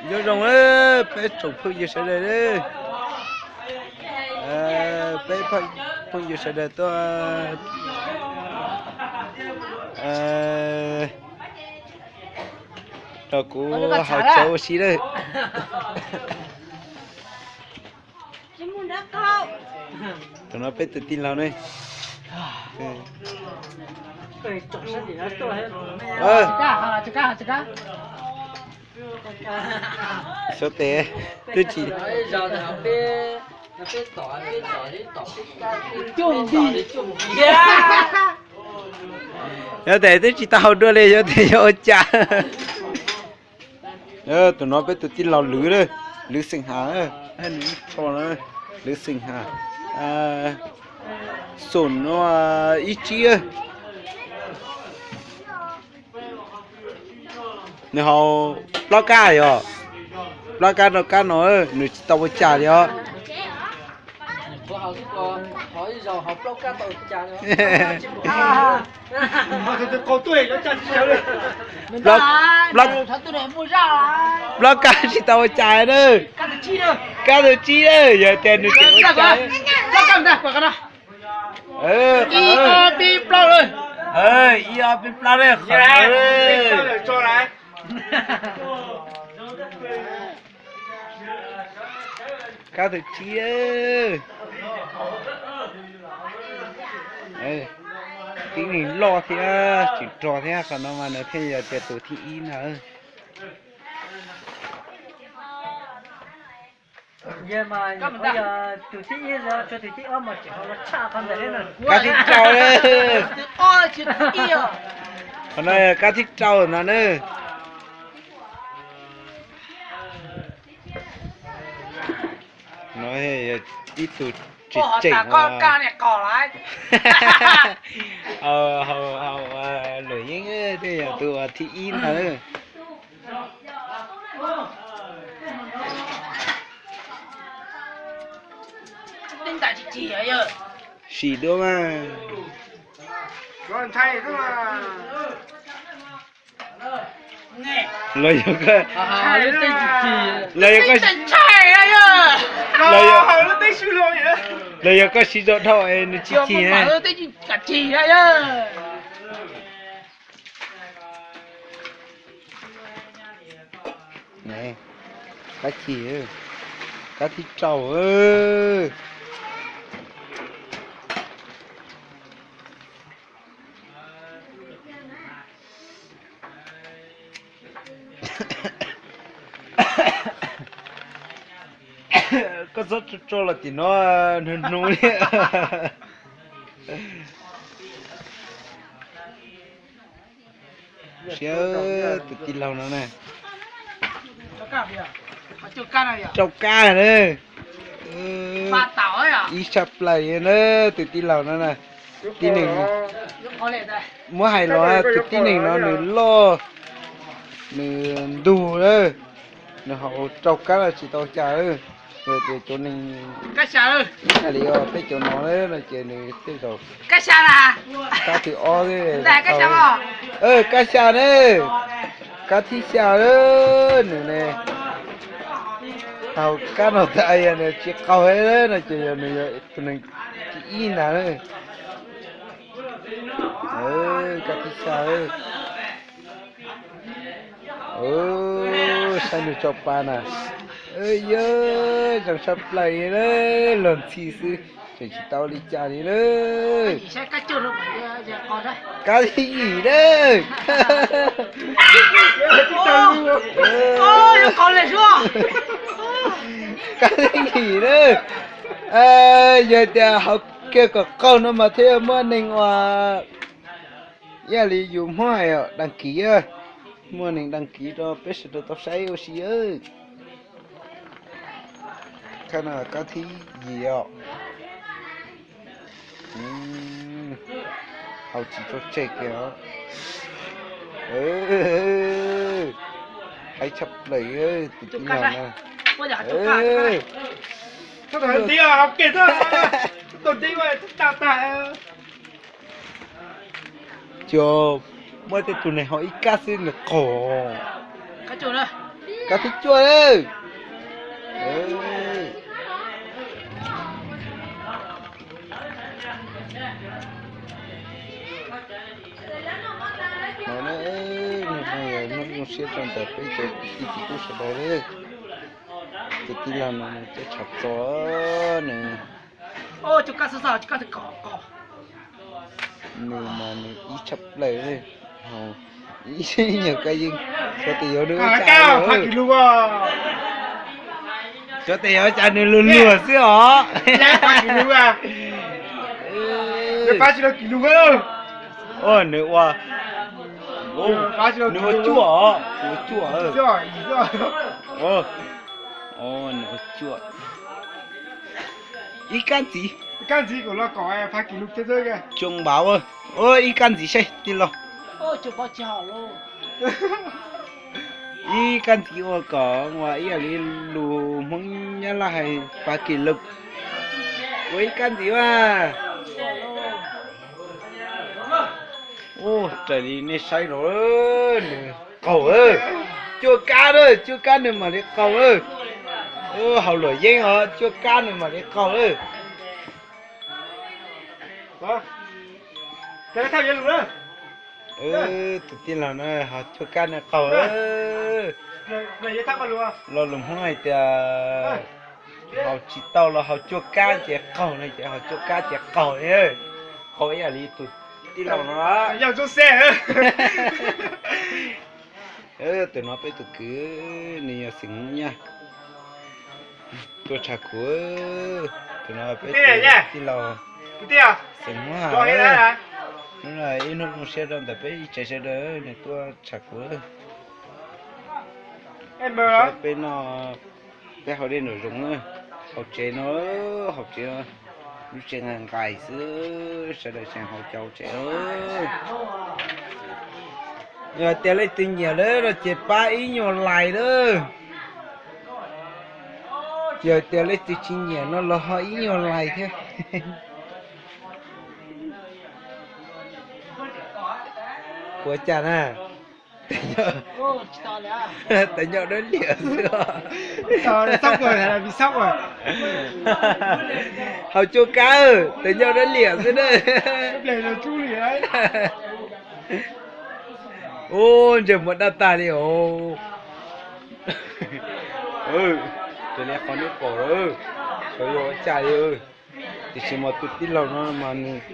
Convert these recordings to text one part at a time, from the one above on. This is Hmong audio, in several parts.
Nyob zoo peb tsoom phooj ywg sawv daws, peb phooj ywg sawv daws tuaj nrog kuv haus cawv ua si lawm. Tus no peb tus tij laug ne. Xyov tes twb tsis, xyov tes twb tsis tau haus dua li, xyov tes yog ua cas. Tus no peb tus tij laug Lwm, Lwm xeem Has, Lwm xeem Has, xum no ib tsib. Nws haus plaub kab yog, plaub kab rau kab no, nws tsis tau ua cas li os. Plaub kab tsis tau ua cas na. Kab tus tsib na, yog tias nws tseem ua cas. Ib ob peb plaub na, qhov kab tus tsib. Tib neeg loj thiab tseem rog thiab, qhov no mas nws thiaj yog tias tus thib ib ntag. Kab thib rau, qhov no yog kab thib rau ntag na. No yog ib tug tseem tseem, Luam Yeeb thiaj yog tus thib ib ntag. Sim dua mas. Los yog, los yog, los yog koj siv zog dhau es nws tsis cig. Kab cig, kab thib rau. Koj txhob tso los tim no, hnub hnub li. Siab tus tij laug no na. Rau kab na. Ib tshaj plaws na, tus tij laug no na. Tib neeg, muab hais los tus tib neeg no nws loj, nws ntug lawm, nws haus rau kab los tsis tau cas lawm. Yog tias cov neeg, li peb cov no no ces nws tej zaum kab thib ob, kab xya na, kab thib xya lawm nws ne. Haus kab no tas yog nws tsis qaug no ces yog nws yog tus neeg thib ib ntag. Kab thib xya. Saib nws tso pa na. Yog zoo tshaj plaws li, luag ntxhi xwb, tseem tsis tau li cas li na. Kab thib yim na. Kab thib yim na. Yog tias haus kiag kom qaug no mas thiaj muaj neeg uas, ib yam li yus Hmoob hais đăng ký, muaj neeg đăng ký rau peb sawv daws tau saib ua si. Kab no kab thib yim os. Haus tsis tso tseg kiag os. Haib tshaj plaws tus tij laug no. Cov Muaj tej tus neeg haus ib kab xwb nws qaug. Kab thib cuaj. No, hnub no yog hnub zoo siab rau ntawm peb cov kwv tij txiv tub sawv daws lawm. Tus tij laug no nws cov tshav txo nws, nws mas nws ib tshaj plaws, ib nyuag kab yeej, xyov tes yuav nws ua cas, xyov tes yuav ua cas nws luag luag xwb os. Nws ua, nws ua cuaj os, nws ua cuaj. Nws ua cuaj. Ib kab ntxiv. Coo npav, ua ib kab ntxiv saib tij laug. Ib kab ntxiv ua kom ua ib yam li lus Hmoob Nyab Laj hais pab kis lus. Ua ib kab ntxiv mas. Ua raws li nej saib no, nws qaug, cuaj kab na, cuaj kab nws mam li qaug. Haus luam yeeb os, cuaj kab nws mam li qaug. Tus tij laug no haus cuaj kab nws qaug. Lo lus Hmoob hais tias haus tsis tau los haus cuaj kab ces qaug no ces haus cuaj kab ces qaug. Qaug ib yam li tus tij laug no. Tus no peb tus kwv, nws yog xeem Hmoob Nyab, tuaj tshaj kuv. Tus no peb tus tij laug xeem Hmoob Ham. Hnub no ib hnub zoo siab rau ntawm peb ib tsev sawv daws, nws tuaj tshaj kuv. Peb no, peb haus dej nraum zoov, haus tsev no, haus tsev, lub tsev nqaim nqaim xwb, sawv daws tseem haus cov tsev. Yog tias leej twg nyiam lawm no ces pab ib nyuag like lawm. Yog tias leej twg tsis nyiam no los ho ib nyuag like thiab. Ua cas na? Tais nyob dawb liam xwb. Haus cuaj kab, tais nyob dawb liam xwb na. Ub, ntsej muag daj tag li os. Raws li qhov nej pom lawm, xyov yog ua cas li. Tiam sis mas tus tij laug no mas nws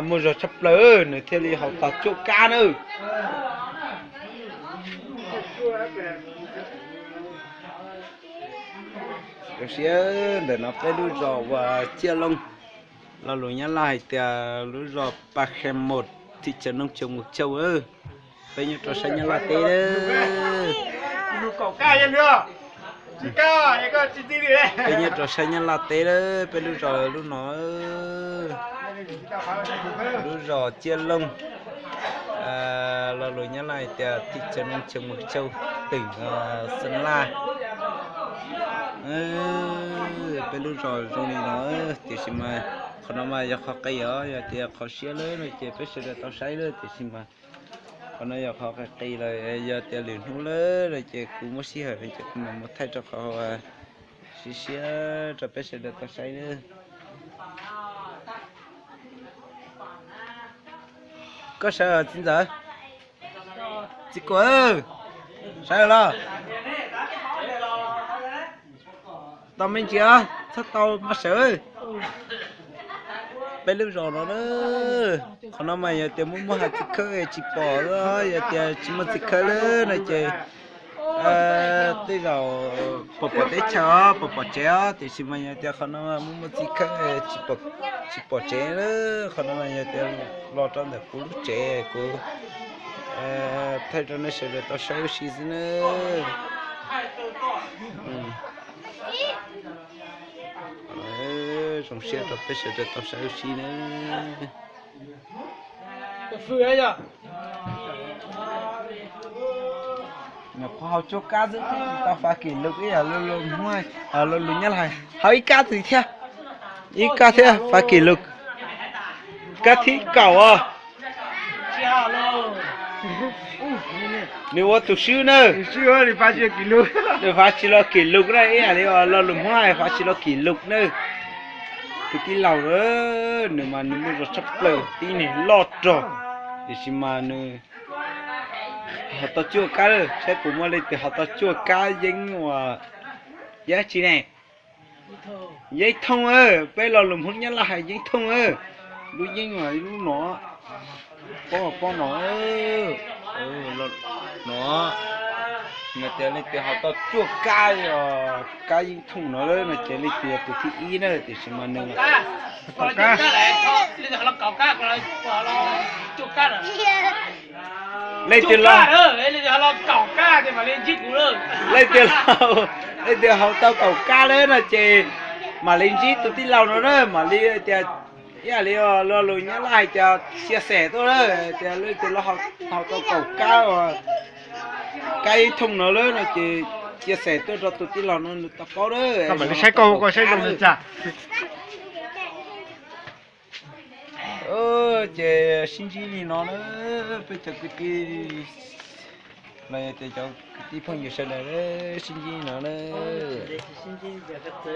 muaj zog tshaj plaws, nws thiaj li haus tag cuaj kab na. Zoo siab, ntawm no peb lub zos uas Ciaj Looj, lo lus Nyab Laj hais tias lub zos Pas Khe Mos, thim chaw Noog Chaw Mus Chau. Peb nyob rau sab Nyab Laj teb. Peb nyob rau sab Nyab Laj teb, peb lub zos lub no, lub zos Ciaj Looj, lo lus Nyab Laj hais tias thim chaw Noog Chaw Mus Chau, tỉnh Sơn La. Peb lub zos zoo li no, tiam sis mas qhov no mas yog qhov qis os, yog tias qhov siab lawm no ces peb sawv daws tau saib lawm, tiam sis mas qhov no yog qhov qis qis lawm, yog tias lwm hnub lawm no ces kuv muab sij hawm no ces kuv mam mus thaij rau qhov siab siab rau peb sawv daws tau saib lawm. Koj sawv txiv ntxawm, txiv kuam, sawv los. Tau me ntsis, txhob tau mas sawv. Peb lub zos no na, qhov no mas yog tias muaj muaj hav txiv khawb tsis pom, yog tias tsis muaj txiv khawb lawm no ces tej zaum pom pom teb chaws os, pom pom tsev os, tiam sis mas yog tias qhov no muaj muaj txiv khawb tsis pom tsev lawm. Qhov no mas yog tias los rau ntawm kuv lub tsev, kuv thaij rau nej sawv daws tau saib ua si xwb na. Zoo siab rau peb sawv daws tau saib ua si na. Nyuam qhuav haus cuaj kab xwb twb tsis tau fas kỷ lục ib yam li lus Hmoob, lus Nyab Laj hais, haus ib kab twg thiab, ib kab thiab fas kỷ lục. Kab thib kaum os. Nws ua tus swb na. Nws fav tsis los kỷ lục na, ib yam li lo lus Hmoob hais fav tsis los kỷ lục na. Tus tij laug na, nws mas nws muaj zog tshaj plaws, tib neeg loj rog, tiam sis mas nws haus tau cuaj kab lawm. Saib puas muaj leej twg haus tau cuaj kab yeeb uas, yeeb tsi ne? Yeeb thooj, peb lo lus Hmoob Nyab Laj hais yeeb thooj. Lub yeeb uas lub no, pob pob no, no, no tias leej twg haus tau cuaj kab, kab yeeb thooj no lawm no ces leej twg yog tus thib ib na, tiam sis mas nws leej twg, leej twg haus tau kaum kab lawm no ces mam li ntsib tus tij laug no na, mam li tias, ib yam li lo lus Nyab Laj hais tias chia sẻ tuaj na, tias leej twg haus tau kaum kab, kab yeeb thooj no lawm no ces chia sẻ tuaj rau tus tij laug no nws tau paub na. Mam li saib koj, koj saib zoo li cas. Ces sib ntsib li no na, peb cov kwv tij los yog tias cov kwv tij phooj ywg sawv daws sib ntsib li no na.